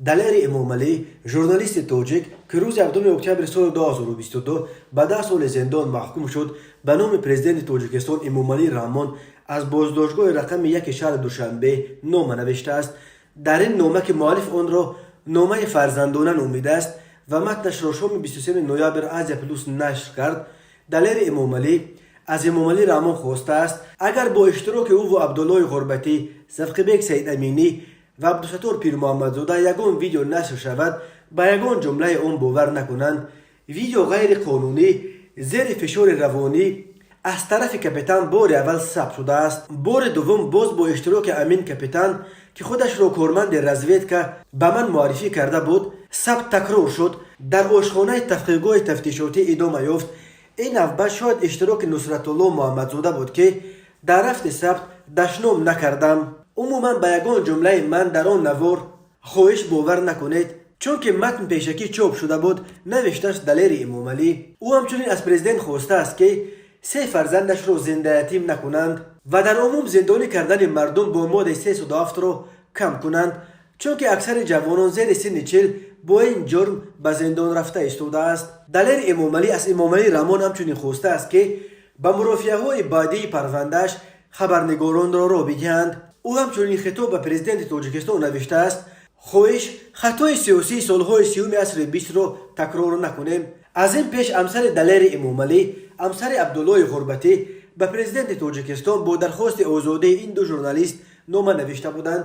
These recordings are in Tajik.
Далери Эмомалӣ, журналисти тоҷик, ки рӯзи 7 октябри соли 2022 ба 10 соли зиндон маҳкум шуд, ба номи президенти Тоҷикистон Эмомалӣ Раҳмон аз боздоштгоҳи рақами 1 шаҳри Душанбе нома навиштааст. Дар ин нома, ки муаллиф онро номаи фарзандона номидааст ва матнашро шоми 23 ноябр Азия Плюс нашр кард, Далери Эмомалӣ аз Эмомалӣ Раҳмон хостааст, агар бо иштироки ӯву Абдуллои Ғурбатӣ, Завқибек Саидаминӣ ва Абдусаттор Пирмуҳаммадзода ягон видео нашр шавад, ба ягон ҷумлаи он бовар накунанд. Видео ғайриқонунӣ, зери фишори равонӣ аз тарафи капитан бори аввал сабт шудааст. Бори дуввум боз бо иштироки Амин Капитан, ки худашро корманди разведка ба ман муаррифӣ карда буд, сабт такрор шуд, дар ошхонаи тафқиқгоҳи тафтишотӣ идома ёфт. Ин навбат шояд иштироки Нусратулло Муҳаммадзода буд, ки дар рафти сабт дашном накардам. Умуман, ба ягон ҷумлаи ман дар он навор, хоҳиш, бовар накунед, чунки матн пешакӣ чоп шуда буд, навиштааст Далери Эмомалӣ. Ӯ ҳамчунин аз президент хостааст, ки се фарзандашро зиндаятим накунанд ва дар умум зиндонӣ кардани мардум бо моддаи 307-ро кам кунанд, чунки аксари ҷавонон зери синни 40 бо ин ҷурм ба зиндон рафта истодааст. Далери Эмомалӣ аз Эмомалӣ Раҳмон ҳамчунин хостааст, ки ба мурофиаҳои баъдии парвандааш хабарнигоронро роҳ бидиҳанд. Ӯ ҳамчунин хитоб ба президенти Тоҷикистон навиштааст: хоҳиш, хатои сиёсии солҳои 30-уми асри 20-ро такрор накунем. Аз ин пеш ҳамсари Далери Эмомалӣ, ҳамсари Абдуллои Ғурбатӣ, ба президенти Тоҷикистон бо дархости озодии ин ду журналист нома навишта буданд,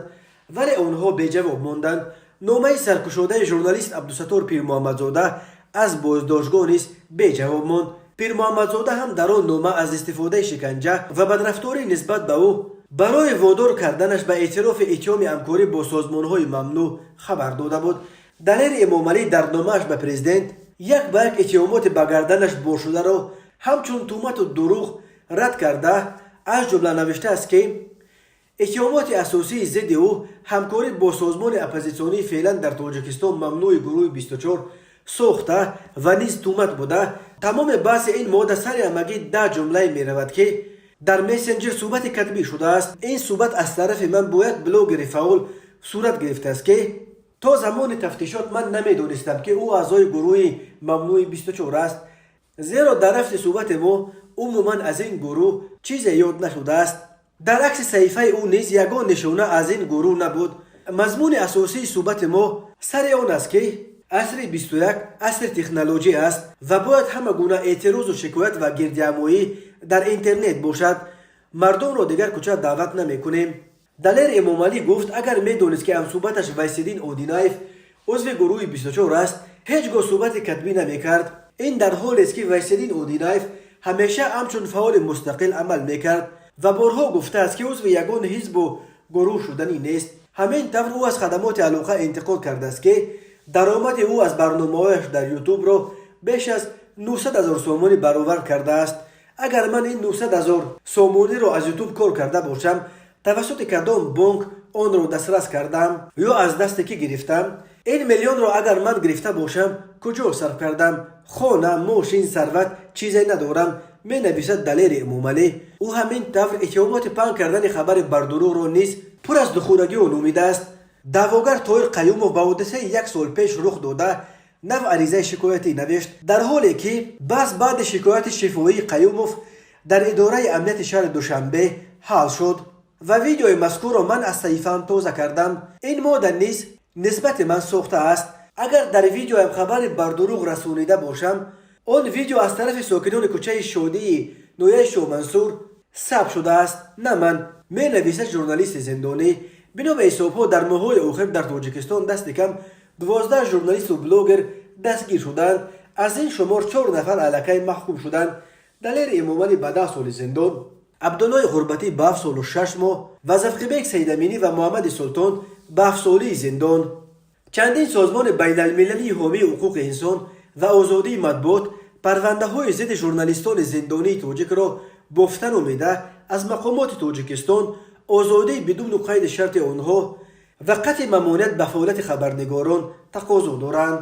вале онҳо беҷавоб монданд. Номаи саркушодаи журналист Абдусаттор Пирмуҳаммадзода аз боздоштгоҳ низ беҷавоб монд. Пирмуҳаммадзода ҳам дар он нома аз истифодаи шиканҷа ва бадрафторӣ нисбат ба ӯ барои водор карданаш ба эътирофи иттиҳоми ҳамкорӣ бо созмонҳои мамнӯъ хабар дода буд. Далери Эмомалӣ дар номааш ба президент як ба як иттиҳомоти ба гарданаш боршударо ҳамчун туҳмату дурӯғ рад карда, аз ҷумла навиштааст, ки иттиҳомоти асосии зидди ӯ ҳамкорӣ бо созмони оппозитсионии феълан дар Тоҷикистон мамнӯи гурӯҳи 24 сохта ва низ туҳмат буда, тамоми баҳси ин модда сари ҳамагӣ 10 ҷумлае меравад, ки дар мессенҷер суҳбати катбӣ шудааст. Ин суҳбат аз тарафи ман бо як блогери фаъол сурат гирифтааст, ки то замони тафтишот ман намедонистам, ки ӯ аъзои гурӯҳи мамнӯи 24 аст, зеро дар рафти суҳбати мо умуман аз ин гурӯҳ чизе ёд нашудааст. Дар акси саҳифаи ӯ низ ягон нишона аз ин гурӯҳ набуд. Мазмуни асосии суҳбати мо сари он аст, ки асри 21 асри технология аст ва бояд ҳама гуна эътирозу шикоят ва гирдиҳамоӣ дар интернет бошад. Мардумро дигар кӯча даъват намекунем. Далер Эмомалӣ гуфт, агар медонист, ки ҳамсӯҳбаташ Вайсиддин Одинаев узви гурӯҳи 24 аст, ҳеҷ гоҳ суҳбати катбӣ намекард. Ин дар ҳолест, ки Вайсиддин Одинаев ҳамеша ҳамчун фаъоли мустақил амал мекард ва борҳо гуфтааст, ки узви ягон ҳизбу гурӯҳ шуданӣ нест. Ҳамин тавр, ӯ аз хадамоти алоқа интиқод кардааст, ки даромади ӯ аз барномаҳояш дар Ютубро беш аз 900 ҳазор сомонӣ баровард кардааст. Агар ман ин 900 ҳазор сомониро аз Ютуб кор карда бошам, тавассути кадом бонк онро дастрас кардам ё аз дасте кӣ гирифтам? Ин миллионро агар ман гирифта бошам, куҷо сарф кардам? Хона, мошин, сарват чизе надорам, менависад Далери Эмомалӣ. Ӯ ҳамин тавр иттиҳомоти паҳн кардани хабари бардурӯғро низ пур аз духӯрагиҳо номидааст. Даъвогар Тоҳир Қаюмов ба ҳодисаи як сол пеш рух дода нав аризаи шикоятӣ навишт, дар ҳоле ки баҳс баъди шикояти шифоҳии Қаюмов дар идораи амнияти шаҳри Душанбе ҳал шуд ва видеои мазкурро ман аз саҳифаам тоза кардам. Ин модда низ нисбати ман сохта аст. Агар дар видеоям хабари бардурӯғ расонида бошам, он видео аз тарафи сокинони кӯчаи Шодии ноҳияи Шоҳмансур сабт шудааст, на ман, менависад журналисти зиндонӣ. Бино ба ҳисобҳо, дар моҳҳои охир дар Тоҷикистон дасти кам 12 журналисту блогер дастгир шуданд. Аз ин шумор чор нафар аллакай маҳкум шуданд: Далери Эмомалӣ ба 10 соли зиндон, Абдуллои Ғурбатӣ ба 7 солу 6 моҳ ва Завқибек Саидаминӣ ва Муҳаммади Султон ба 7 солии зиндон. Чандин созмони байналмилалии ҳомии ҳуқуқи инсон ва озодии матбуот парвандаҳои зидди журналистони зиндонии тоҷикро бофта номида, аз мақомоти Тоҷикистон озодии бидуну қайди шарти онҳо ва қатъи мамоният ба фаъолияти хабарнигорон тақозо доранд.